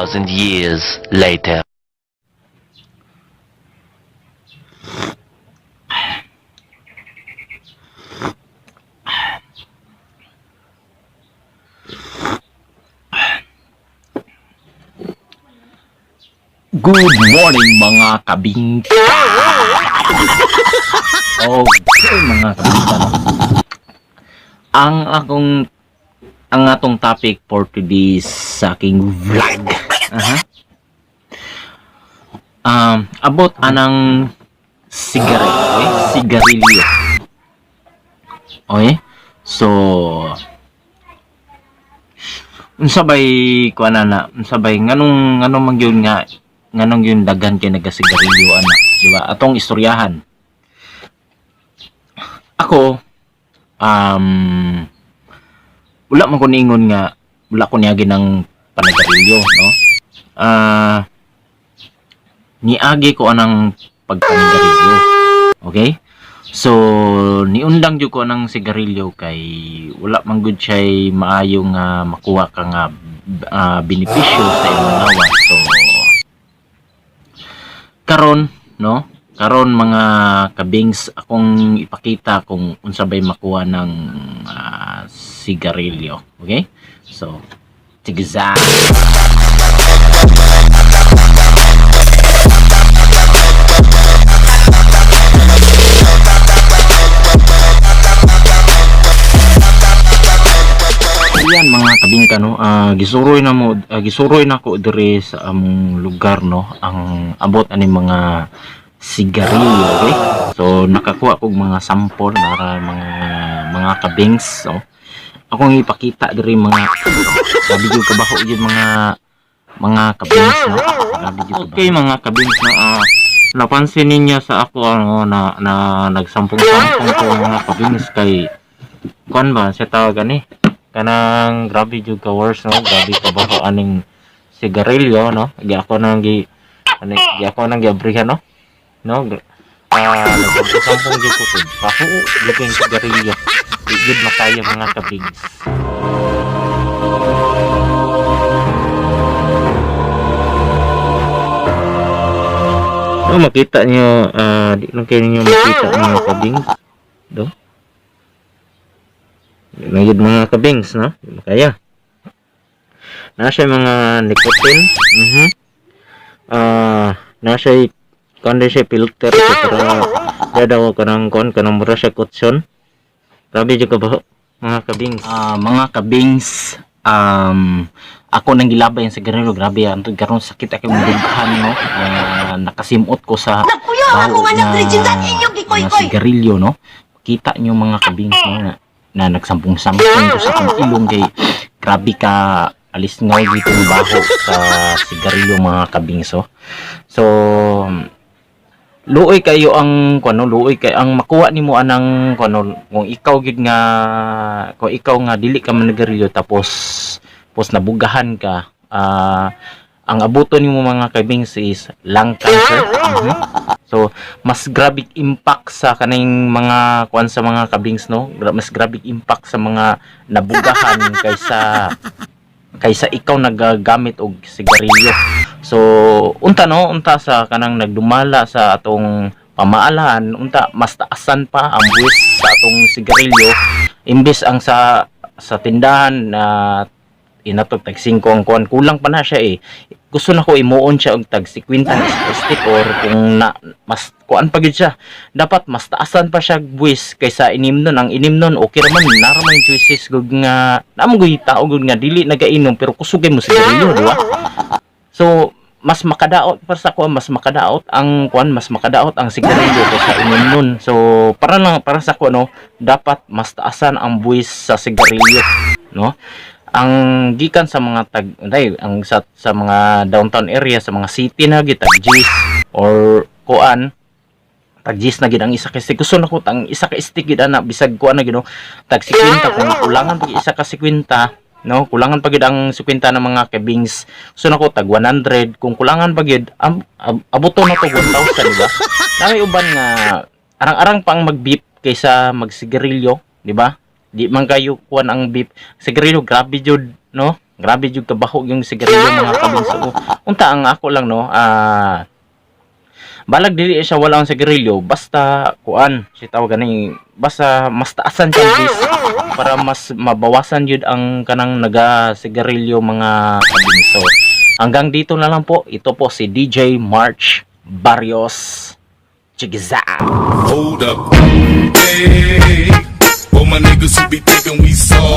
2,000 years later. Good morning, mga kabingka. Okay, mga kabingka, no? Ang akong ang atong topic for today's sa aking vlog. Aha. About anang sigarilyo, okay? Sigarilyo. Okay? So, unsa bay kuan na, unsa bay nganong nganong man gyud nga nganong yun daghan kay nagasigarilyo ana, di ba? Atong istoryahan. Ako, wala man ko niingon nga wala ko niagi ng panagarilyo, no? Niagi ko anang pagpanigarilyo. Okay? So, niundang jud ko anang sigarilyo kay wala man gud siya'y maayo nga makuha ka nga benepisyo sa imong lawas. So, karon, no? Karon, mga kabings, akong ipakita kung unsa bay makuha ng sigarilyo. Okay? So, tigza. Ayan, mga kabingka, no, gisuroy na mo, gisuroy na ko diri sa among lugar, no, ang abot ani mga sigarilyo, okay? So nakakuha kog mga sample para mga kabings, so akong ipakita diri, mga grabe jud kabaho jud, mga kabings, no? Grabe jud. Okay, mga kabings, no, napansin ninyo sa ako ano na, na nagsampung-sampung ko, mga kabings, kay kuan ba siya tawag ani kanang grabe jud ka worse, no? Grabe ka baho aning sigarilyo, no? Gi ako nang gi ani gi ako nang giabrihan, no? No, nagsampung jud ko kay baho labing sigarilyo, di jud makaya, mga kabings. No, makita niyo, di lang kayo ninyo makita, mga kabings, do. Di lang jud, mga kabings, no? Di makaya na siya mga nicotine. Na siya kuan siya filter siya para daw kanang kuan kanang mura siya kutson. Grabe jud ka ba, mga kabings. Mga kabings, ako nang gilabay ang sigarilyo, grabe antud karon sakit akong dughan, no? Nakasimot ko sa Nagpuyo baho ako nga nga nag-reject inyong mga gikoy-koy. sigarilyo, no? Kita nyo, mga kabings, no, na nagsampung-sampung ko sa akong ilong kay grabe ka alis ngaw dito yung baho sa sigarilyo, mga kabings, oh. So luoy kayo ang kuno, luoy kay ang makuha nimo anang kuno kung ikaw gid nga kung ikaw nga dili ka manigarilyo tapos tapos nabugahan ka, ang abuton nimo, mga kabings, is lung cancer. So mas grabe impact sa kaning mga kuan sa mga kabings, no? Mas grabe impact sa mga nabugahan kaysa kaysa ikaw nagagamit og sigarilyo. So unta, no, unta sa kanang nagdumala sa atong pamahalaan, unta mas taasan pa ang buwis sa atong sigarilyo imbes ang sa tindahan na inatog tag 5 ang kuan, kulang pa na siya eh. Gusto na ko imuon siya og tag 50 ang stick or kung na mas kuan pa gyud siya, dapat mas taasan pa siya buwis kaysa inim nun. Ang inim nun, okay ra man, nara man yung choices gud nga naa mo gyud tao gud nga dili nagainom pero kusugay mo sigarilyo, di ba? So mas makadaot para sa kuan, mas makadaot ang kuan, mas makadaot ang sigarilyo kaysa inom nun. So para lang para sa kuan, no, dapat mas taasan ang buwis sa sigarilyo, no? Ang gikan sa mga tag day, ang sa mga downtown area, sa mga city na gid tag G's or kuan, tag G's na gid ang isa ka stick. Gusto na ko ang isa ka stick gid ana, bisag kuan na gid, no, tag 50. Kung kulangan pag isa ka 50, no, kulangan pa gid ang 50 ng mga kebings. Gusto na ko tag 100. Kung kulangan pa gid, abuto na to 1,000, di ba? May uban nga arang-arang pang mag-beep kaysa magsigarilyo, di ba? Di man kayo kuan ang beep sigarilyo, grabe jud, no? Grabe jud kabaho yung sigarilyo, mga kabinso. Unta ang ako lang, no, balag dili siya wala ang sigarilyo, basta kuan si tawag gani, basta mas taasan siya bis para mas mabawasan yun ang kanang naga sigarilyo, mga kabinso. Hanggang dito na lang po. Ito po si DJ March Barrios. Chigiza. Hold up. Hey, for my niggas who be thinking we soft.